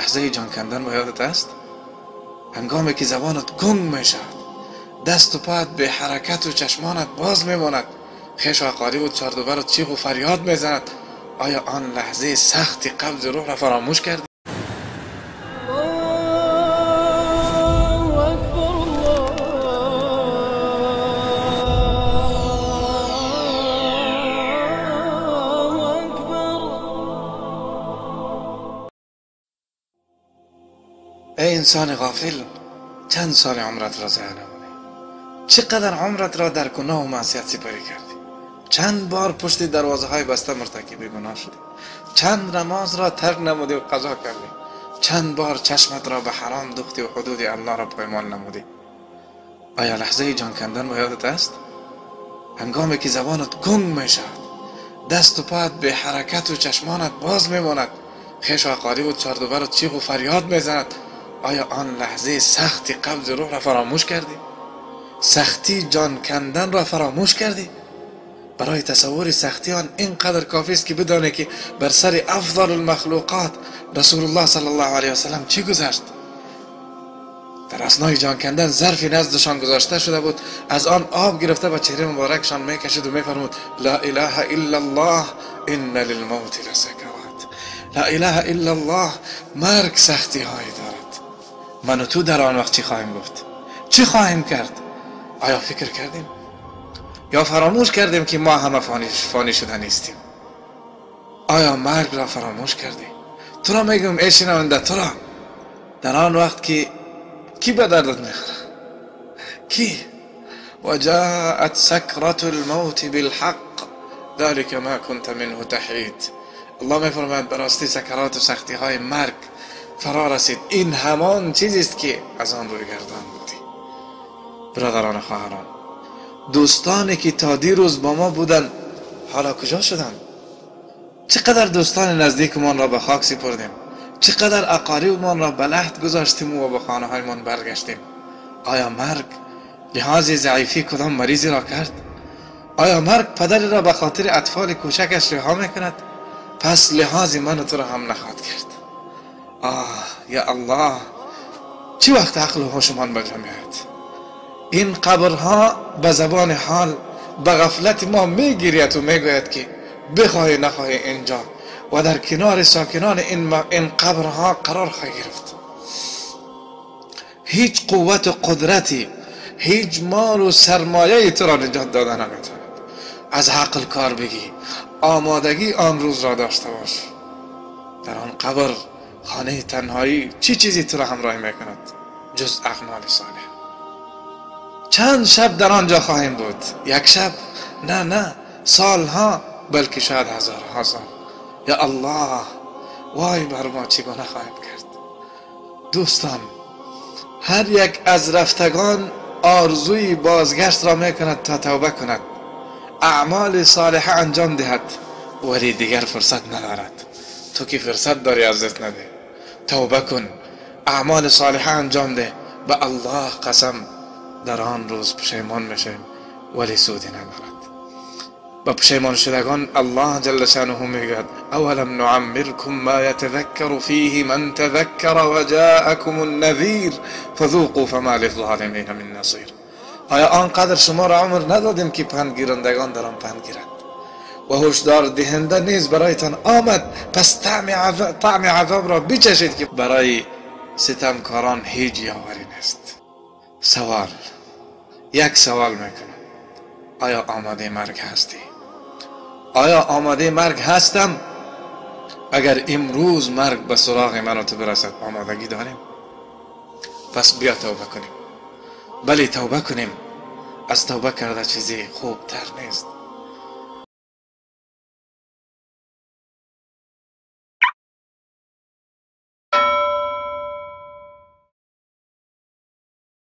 لحظه جان کندن به یادت است؟ هنگامی که زبانت گنگ میشود، دست و پات به حرکت و چشمانت باز میماند، خویش و اقارب و چهار دو چیغ و فریاد میزند، آیا آن لحظه سختی قبض روح را فراموش کردی؟ ای انسان غافل، چند سال عمرت را ضایع نمودی؟ چقدر عمرت را در گناه و معصیت سپری کردی؟ چند بار پشت دروازه های بسته مرتکب گناه شدی؟ چند نماز را ترک نمودی و قضا کردی؟ چند بار چشمت را به حرام دوختی و حدود الله را پایمال نمودی؟ آیا لحظه جان کندن به یادت است؟ هنگامی که زبانت گنگ می شود، دست و پات به حرکت و چشمانت باز میماند، خویش و اقارب و چهار دو چیغ و فریاد میزند، آیا آن لحظه سختی قبض روح را فراموش کردی؟ سختی جان کندن را فراموش کردی؟ برای تصور سختی آن اینقدر کافی است که بدانه که بر سر افضل المخلوقات رسول الله صلی الله علیه و سلم چی گذشت. در اثنای جان کندن ظرفی نزدشان گذاشته شده بود، از آن آب گرفته به چهره مبارکشان میکشید و میفرمود لا اله الا الله ان للموت لسکرات. لا اله الا الله، مرگ سختی هایی دارد. من و تو در آن وقت چی خواهیم گفت؟ چی خواهیم کرد؟ آیا فکر کردیم؟ یا فراموش کردیم که ما همه فانی شده نیستیم؟ آیا مرگ را فراموش کردیم؟ تو را میگم ای شنونده، تو را در آن وقت که کی به دردت میخوره؟ کی؟ وجاءت سکرة الموت بالحق ذلك ما كنت منه تحید. الله میفرماید براستی سکرات و سختی های مرگ فرا رسید، این همان چیزی است که از آن روی گردان بودی. برادران و خواهران، دوستانی که تا دیروز با ما بودن حالا کجا شدند؟ چقدر دوستان نزدیکمان را به خاک سپردیم، چقدر اقاربمان را به لحد گذاشتیم و به خانه هایمان برگشتیم. آیا مرگ لحاظ ضعیفی کدام مریضی را کرد؟ آیا مرگ پدری را به خاطر اطفال کوچکش رها میکند؟ پس لحاظ من و تو را هم نخواهد کرد. آه یا الله، چی وقت عقل و هوشمان به جا میآید؟ این قبرها به زبان حال به غفلت ما میگیرید و میگوید که بخواهی نخواهی اینجا و در کنار ساکنان این قبرها قرار خواهی گرفت. هیچ قوت و قدرتی، هیچ مال و سرمایه تو را نجات داده نمیتواند. از عقل کار بگی، آمادگی آن روز را داشته باش. در آن قبر، خانه تنهایی، چی چیزی تو را همراهی میکند جز اعمال صالح؟ چند شب در آنجا خواهیم بود؟ یک شب؟ نه نه، سالها، بلکه شاید هزارها سال. یا الله، وای بر ما چگونه خواهیم کرد. دوستان، هر یک از رفتگان آرزوی بازگشت را میکند تا توبه کند، اعمال صالحه انجام دهد، ولی دیگر فرصت ندارد. تو که فرصت داری از دست نده، توبه کن، اعمال صالحه انجام ده. به الله قسم در آن روز پشیمان میشیم ولی سودی ندارد. با پشیمان شدگان الله جل شانه میگوید اولم نعمرکم ما یتذکر فیه من تذکر وجاءکم النذیر فذوقوا فما للظالمین من نصیر. آیا آنقدر شما را عمر ندادیم که پندگیرندگان در آن پند گیرند و هشدار دهنده نیز برایتان آمد، پس طعم عذاب را بچشید که برای ستمکاران هیچ یاوری نیست. سوال، یک سوال میکنم، آیا آماده مرگ هستی؟ آیا آماده مرگ هستم؟ اگر امروز مرگ به سراغ من و تو برسد آمادگی داریم؟ پس بیا توبه کنیم. بله توبه کنیم، از توبه کرده چیزی خوبتر نیست.